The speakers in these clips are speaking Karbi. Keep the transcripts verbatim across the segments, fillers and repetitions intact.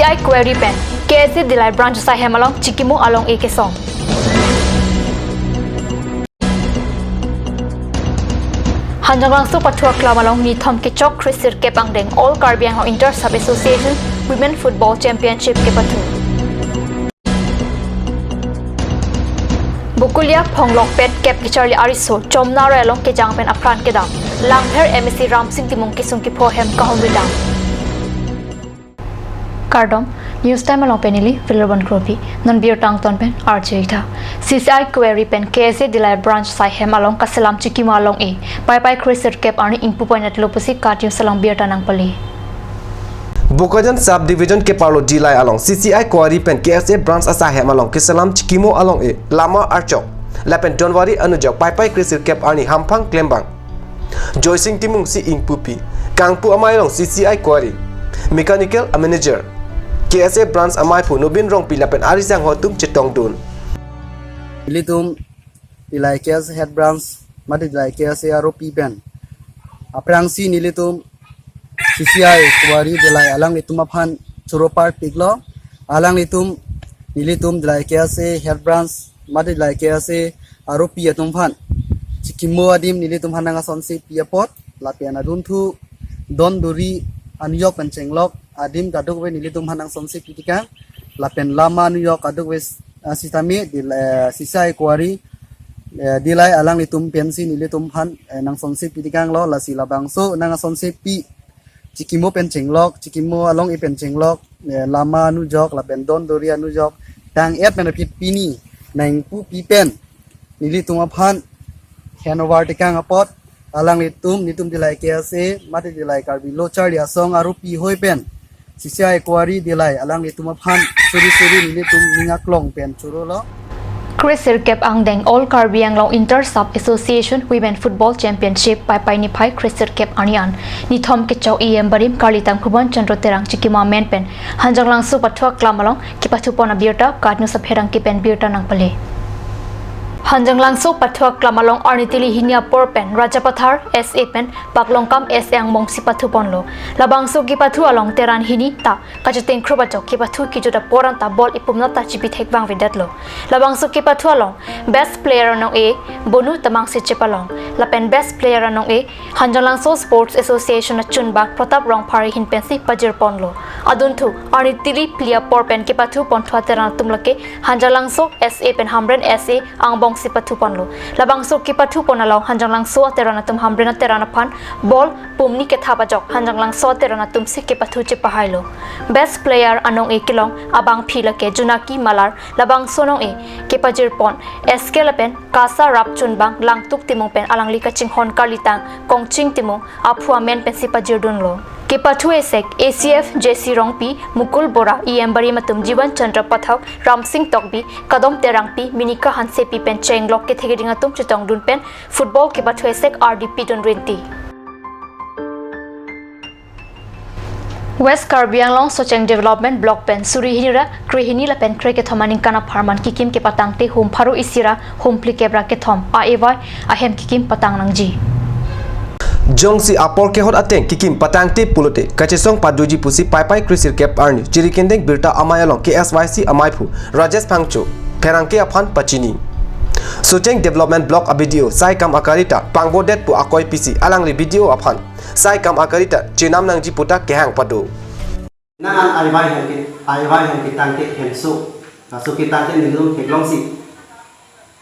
I Kuwari pen K S A Dillai Branch asai hem along chikimo along-e kesong. Hanjanglangso pathu aklam along nithom kechok kre sirkep angdeng All Karbi Anglong Inter Sub Association Women Football Championship kepathu. Bokolia phonglok pet kep kecharli ariso Chomnara along kejang pen apran kedam. Langpher M A C Ramsing Timung kesung kepho hem kahumri dam. Kardom, News Time along pen neli Vilarbon Kropi, non birta angton pen arju-ik tha. C C I Kuwari pen K S A Dillai Branch asai hem along kaselam chikimo along-e, Paipai kre sirkep arni ingpu pon-etlo pusi KAT News along birta nangpale. Bokajan Sub Division keparlo Dillai along C C I Kuwari pen K S A Branch asai hem along keselam chikimo along-e, lama archok lapen donwari anujok Paipai kre sirkep arni hamphang klembang Joysing Timung si ingpupi. Kangpu amei along C C I Kuwari mechanical a manager, K S A Branch ameiphu Nobin Rongpi lapen ari sangho atum chetongdun. Nelitum Dillai K S A Head Branch mate Dillai K S A aropi pen aphrangsi nelitum C C I Kuwari Dillai alanglitum aphan choro parpiklo. Alanglitum nelitum Dillai K S A Head Branch mate Dillai K S A aropi atum aphan chikimo adim nelitum aphan nang asonsepi apot, lapen adunthu don duri anujok pen chenglok adim kadokave nelitum aphan nang asonsepi tikang, lapen lama anujok kadokave, ah, sitame Dil-, eh, C C I Kuwari, eh, Dillai alanglitum pensi nelitum aphan, eh, nang asonsepi tikanglo. Lasi labangso nang asonsepi chikimo pen chenglok, chikimo along-e pen chenglok, eh, lama anujok lapen don duri anujok tang-et pen aphi pini nang ingpupi pen nelitum aphan handover tikang apot, alanglitum nelitum Dillai K S A mate Dillai Karbi Lo Charli Asong aropi hoi pen C C I Kuwari Dillai alanglitum aphan suri suri nelitum ning aklong pen chorolo. Kre sirkep angdeng All Karbi Anglong Inter Sub Association Women Football Championship Paipai niphai kre sirkep arni an nithom kechok E M barim karlitang Phubon Chandra Terang chikimo amen pen Hanjanglangso pathu aklam along kepathu pon abirta KAT News apherangke pen birta nangpale. Hanjanglangso pathu aklam along arni tili hini apor pen Rajapathar S A pen Paklongkam S A angbong si pathu ponlo. Labangso kepathu along Teran hini ta kachitengkrup ajok kepathu kejut apor anta ball ipum nata chipi thek vangvedetlo. Labangso kepathu along Best Player anong-e Bonu Tamangse chepalong, lapen Best Player anong-e Hanjanglangso Sports Association achunbang Pratap Rongphar ahin pensi pajir ponlo. Adunthu arni tili phli apor pen kepathu ponthu ateran atum lake Hanjanglangso S A pen Hamren S A angbong si pathu ponlo. Labangso kepathu pon along Hanjanglangso ateran atum Hamren ateran aphan ball pumni kethap ajok Hanjanglangso ateran atum si kepathu chepahailo. Best Player anong-e kelong abangpi lake Junaki Malar, labangso anong-e kepajir pon S K lapen KASA rap chunbang Langtuk Timung pen alangli kachinghon karlitang Kongching Timung aphu amen pensi pajirdunlo. Kepathu esek A C F J C Rongpi, Mukul Bora, E M barim atum Jiwan Chandra Pathak, Ramsing Tokbi, Kadom Terangpi, Minika Hansepi pen chenglok kethek keding atum chetongdun pen football kepathu esek ardi pidun rinti. West Karbi Anglong Socheng Development Block pen suri hini ra kre hini lapen kre kethom aningkan apharman kikim kepatangte hum pharo isi ra hum phlikep ra kethom A A Y ahem kikim patang nangji. Jongsi apor kehot ateng kikim patangte pulote kachesong padoji pusi Paipai kre sirkep arni Jirikindeng birta amei along K S Y C ameiphu Rajesh Phangcho pherangke aphan pachini. Socheng Development Block a B D O saikam akarita pangbodet pu akoi pisi alangli B D O aphan saikam akarita chenam nangji puta kehang pado. Nang an A A Y hem ke, A A Y hem ketangte hemso, laso ketangte nelitum theklongsi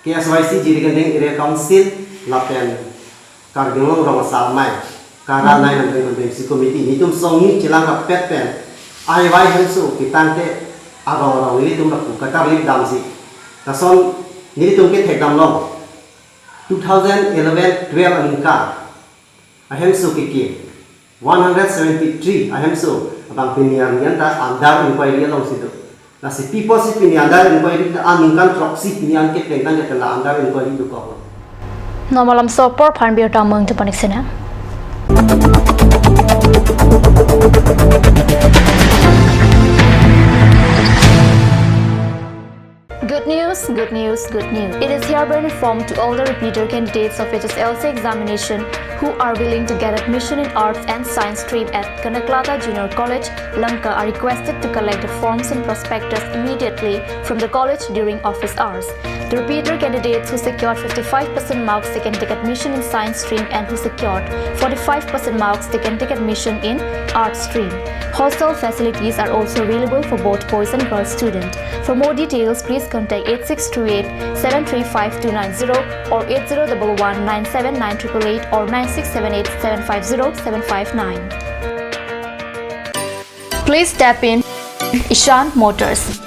K S Y C Jirikindeng Area Council lapen Karbi Anglong Rong Asar Amei, KARA nine hundred constituency committee nelitum songni chelang rapet pen A A Y hemso ketangte arong arong nelitum lapu katarlip damsi. Lason nelitum kethek damlong two thousand eleven twelve aningkan ahemso kekim, one hundred seventy-three ahemso abang pini arni anta under inquiry alongsi do. Lasi pi apotsi pini under inquiry ta aningkan throksi pini an kepleng tangte la under inquiry dokok. Non malomso apor aphan birta mung tu panik sena. Good News, good news, good news. It is hereby informed to all the repeater candidates of H S L C examination who are willing to get admission in Arts and Science stream at Kanaklata Junior College, Lanka are requested to collect the forms and prospectus immediately from the college during office hours. The repeater candidates who secured fifty-five percent marks, they can take admission in Science stream, and who secured forty-five percent marks, they can take admission in Arts stream. Hostel facilities are also available for both boys and girls student. For more details, please contact eight six two eight seven three five two nine zero or eight zero double one nine seven nine triple eight or nine six seven eight seven five zero seven five nine. Please tap in Ishan Motors,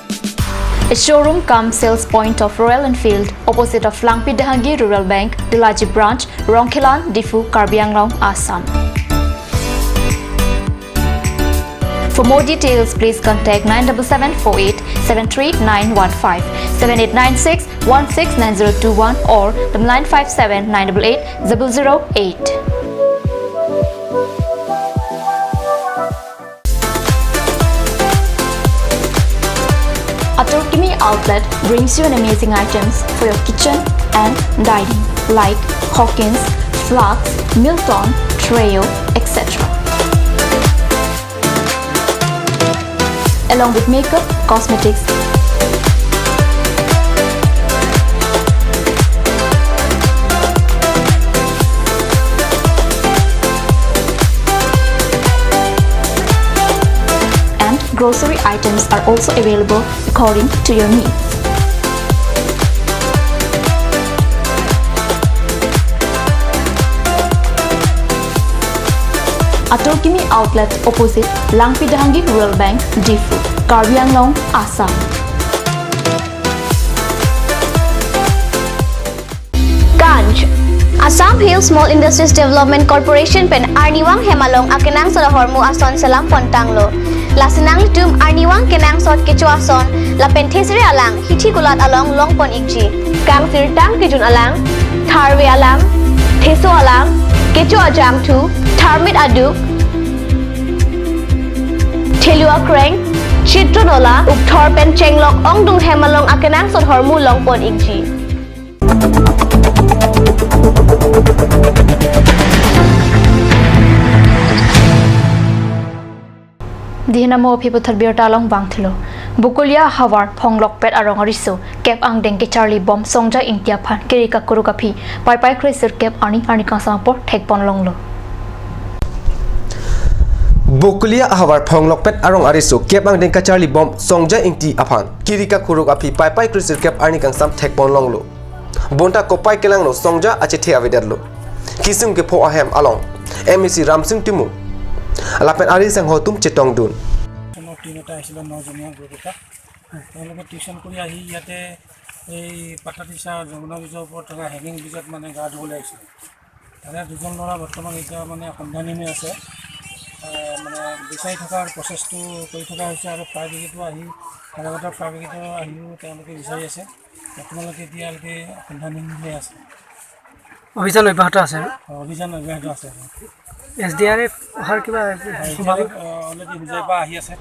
a showroom cum sales point of Royal Enfield, opposite of Langpi Dehangi Rural Bank, Delaji Branch, Rongkhelan, Diphu, Karbi Anglong, Assam. For more details, please contact nine double seven four eight seven three nine one five, seven eight nine six one six nine zero two one or the nine five seven nine double eight double zero eight. Atur Kimi Outlet brings you an amazing items for your kitchen and dining, like Hawkins, Flax, Milton, Treo, et cetera. Along with makeup, cosmetics, and grocery items are also available according to your needs. Atur Kimi Outlet, opposite Langpi Dehangi Rural Bank, Diphu, Karbi Anglong, Assam. Ganj. Assam Hill Small Industries Development Corporation pen arnivang hem along akenangsot ahormu ason selam pontanglo. Lasi nanglitum arnivang kenangsot kecho ason lapen thesere alang hithi kulat along longpon ikji. Kangsirtang kejun alang, tharve alang, theso alang, kecho ajangthu, tharmit aduk, thelu akreng, chitron ola, ukthor pen chenglok ongdung hem along akenangsot ahormu longpon ikji. Dihina mo aphi puthot birta along bangthulo. Bokolia ahavar Phonglokpet arong ariso kep angdeng kecharli bom Songja Ingti aphan kiri kakuruk aphi Paipai kresirkep arni arni kangsam apor thekpon longlo. Bokolia ahavar Phonglokpet arong ariso kep angdeng kacharli bom Songja Ingti aphan kiri kakuruk aphi Paipai kresirkep arni kangsam thekpon longlo. Bonta kopai kelangno Songja achethe avedetlo. Kisung kepho ahem along M A C Ramsing Timung lapen ari sangho atum chetongdun. Team এটা আহিছিলে, নজনীয়া গ্ৰুপ এটা। তেওঁলোকে টিউচন কৰি আহি ইয়াতে এই পাথাৰিছা যমুনা ব্ৰিজৰ ওপৰত থকা হেংগিং ব্ৰিজত মানে গা ধুবলৈ আহিছিলে। তাৰে দুজন ল'ৰা বৰ্তমান এতিয়া মানে সন্ধানহীন হৈ আছে। এ, মানে বিচাৰি থকাৰ প্ৰচেছটো কৰি থকা হৈছে আৰু ফায়াৰ ব্ৰিগেডো আহি, ফায়াৰ ব্ৰিগেডৰ আহিও তেওঁলোকে বিচাৰি আছে। আপোনালোকে এতিয়ালৈকে সন্ধানহীন হৈ আছে। অভিযান অব্যাহত আছে আৰু? অ, অভিযান অব্যাহত আছে। এছ ডি আৰ এফ অহাৰ কিবা হয়, সম্ভাৱনা? এতিয়ালৈকে, অ, অলৰেডি হোজাইৰ পৰা আহি আছে।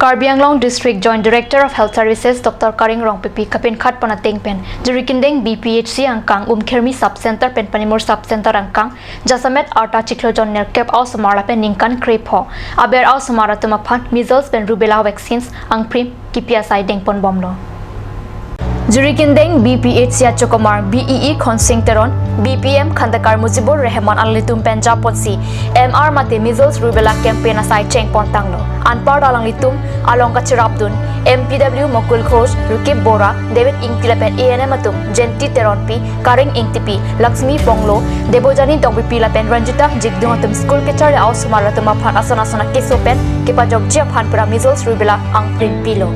Karbi Anglong District Joint Director of Health Services Doctor Karing Rongpipi kapinkhat pon ateng pen Jirikindeng B P H C angkang Umkhermi Sub Center pen Panimur Sub Center angkang jasemet arta chiklo jon nerkep a-osomar lapen ningkan krepho aber a-osomar atum aphan measles pen rubella vaccines angprim kipi asai dengpon bomlo. Jirikindeng B P H C achokomar B E E Khonsing Teron, B P M Khandekar Mujibur Rehman alanglitum pen japonsi M R mate measles rubella campaign asai chengpon tanglo. Anparta alanglitum along kacherapdun M P W Mukul Ghosh, Rukip Bora, David Ingti lapen A N M atum Jenti Teronpi, Karing Ingtipi, Laxmi Bonglo, Debojani Dongbipi lapen Ranjita Jigdung atum school kecharli a-osomar atum aphan ason ason akeso pen kepajokji aphan pura measles rubella angprim pilo.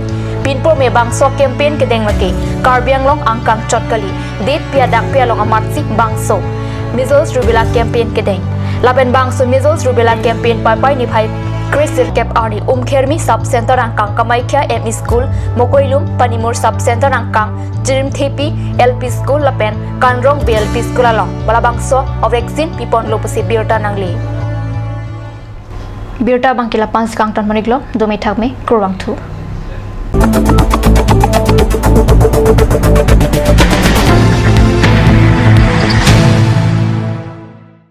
Pinpo me bangso campaign kedeng lake Karbi Anglong angkang chot kali, detpi adakpi along amatsi bangso measles rubella campaign kedeng. Lapen bangso measles rubella campaign Paipai niphai kresirkep arni Umkhermi Sub Center angkang Kamakhya M E School, Mokoilum, Panimur Sub Center angkang Chirimthepi L P School lapen Kanrong B L P School along balabangso a-vaccine piponlo pusi birta nangli. Birta abangke la-an si kangton maniklo, dome thakme, kurvangthu.